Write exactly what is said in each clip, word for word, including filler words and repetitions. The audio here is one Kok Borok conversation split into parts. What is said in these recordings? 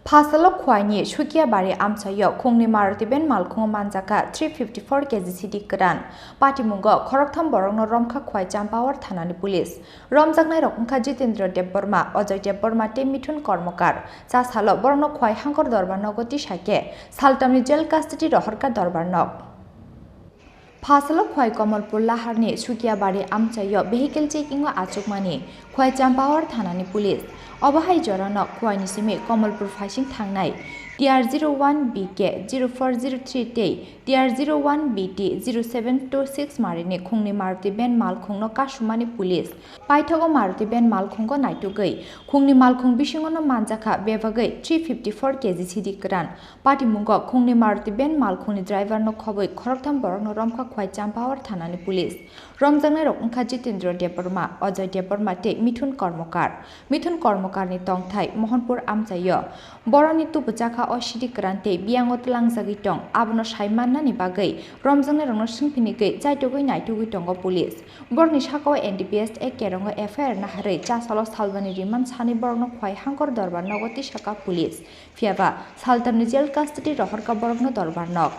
Phasalo Khwaini Sukiabari amchaio khungni Maruti van malkhungo manjakha three fifty four K G sidi kwran. Patimungo khoroktham borokno romkha Khwai Champawar thanani police. Romjaknairok wngkha Jitendra Debbarma, Ajoy Debbarma tei Mithun Kormokar. Chasalo borokno Khwai Hangkor Dorbar nogo tisakhe saltamni jail custody rohorkha Dorbar nok. Phasalo Khwai Komolpur Laharni Sukiabari amchaio vehicle checking o achukmani Khwai Champawar thanani police. Obo hai jorano Khwaini simi Komolpur phaising thangnai T R zero one B K zero four zero three tei T R zero one B T zero seven two six marini khungni Maruti van malkhungno kasumani police. Paithago Maruti van malkhungo naitugwi khungni malkhung bisingono manjakha bebagwi three fifty four K G sidi kwran. Patimungo khungni Maruti van malkhungni driver no khobwi khoroktham borokno romkha Khwai Champawar thanani police. Romjaknairok wngkha Jitendra Debbarma, Ajoy Debbarma tei Mithun Kormokar. Mithun Kormokarni tongthai Mohanpur amchaio. Borokni tubuchakha o sidi kwran tei biyango tlangjagwi tong, abono sai mannani bagwi romjaknairokno swngphinigwi chaitugwi naitugwi tongo police. Borokni sakao N D P S Act kerongo F I R naharwi chasalo salbani remand sani borokno Khwai Hangkor Dorbar nogo tisakha police. Phiyaba saltamni jail custody rohorkha borokno Dorbar nok.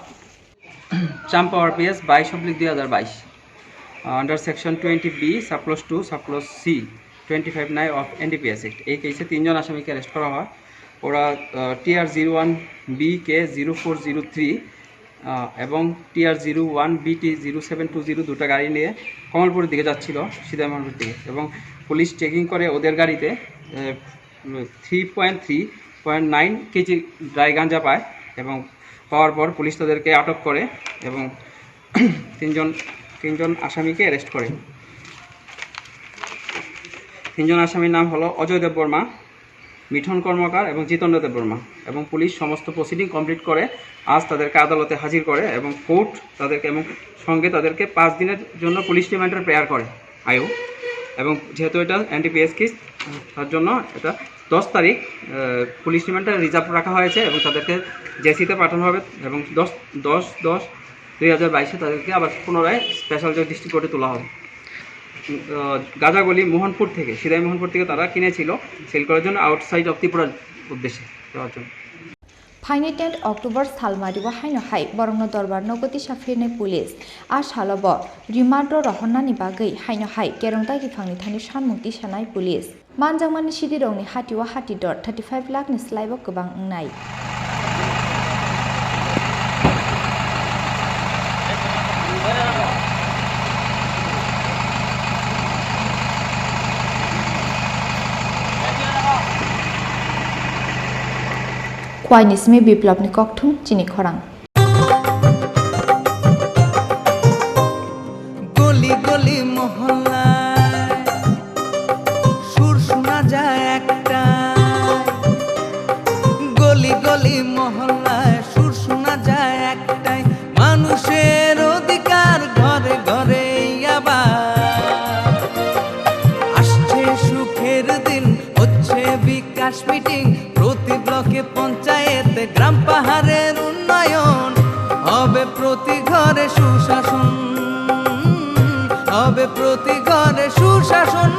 Champawar P S বাইশ অবলিক দুই হাজার বাইশ, আহ, under section twenty B, subclause two, subclause C, twenty five nine of N D P S Act, এই কেসে তিনজন আসামিকে অ্যারেস্ট করা হয়। ওরা টিআর জিরো ওয়ান বি কে জিরো ফোর জিরো থ্রি এবং টিআর জিরো ওয়ান বিটি জিরো সেভেন টু জিরো দুটো গাড়ি নিয়ে কমলপুরের দিকে যাচ্ছিল, সিদাইমোহনপুর দিকে, এবং পুলিশ চেকিং করে ওদের গাড়িতে three point three point nine KG dry ganja পায় এবং পাওয়ার পর পুলিশ তাদেরকে আটক করে এবং তিনজন তিনজন আসামিকে অ্যারেস্ট করে। তিনজন আসামির নাম হলো অজয় দেববর্মা, মিঠুন কর্মকার এবং জিতেন্দ্র দেববর্মা। এবং পুলিশ সমস্ত প্রসিডিং কমপ্লিট করে আজ তাদেরকে আদালতে হাজির করে এবং কোর্ট তাদেরকে এবং সঙ্গে তাদেরকে পাঁচ দিনের জন্য পুলিশ রিমান্ডের প্রেয়ার করে আয়ু। এবং যেহেতু এটা এনডিপিএস কেস, তার জন্য এটা দশ তারিখ, আহ, পুলিশ রিমান্ডটা রিজার্ভ রাখা হয়েছে এবং তাদেরকে জেসিতে পাঠানো হবে এবং দশ দশ দশ দুই হাজার বাইশে তাদেরকে আবার পুনরায় স্পেশাল জজ ডিস্ট্রিক্ট কোর্টে তোলা হবে। উম, আহ, গাজাগুলি মোহনপুর থেকে, সিদাই মোহনপুর থেকে তারা কিনেছিল সেল করার জন্য আউটসাইড অফ ত্রিপুরার উদ্দেশ্যে যাওয়ার জন্য। Phaini ten October salmario haino hai borokno dorbar nogo tisa phirnai police. A salo bo remand ro rohornani bagwi haino hai kerongtai kiphangni thani sanmung tisanai police. Manjakmani sidirokni hatio hati dor thirty five lakh ni slaibo kwbang wngnai. Khwaini simi Biplopni kokthum chini khorang. গলি গলি মহল্লায় সুর শোনা যায় একটাই, গলি গলি মহল্লায় সুর শোনা যায় একটাই, মানুষের অধিকার ঘরে ঘরে আবার। আসছে সুখের দিন, হচ্ছে বিকাশ মিটিং, প্রতি ব্লকে পঞ্চায়েতে গ্রাম পাহাড়ের উন্নয়ন, হবে প্রতি ঘরে সুশাসন, হবে প্রতি ঘরে সুশাসন।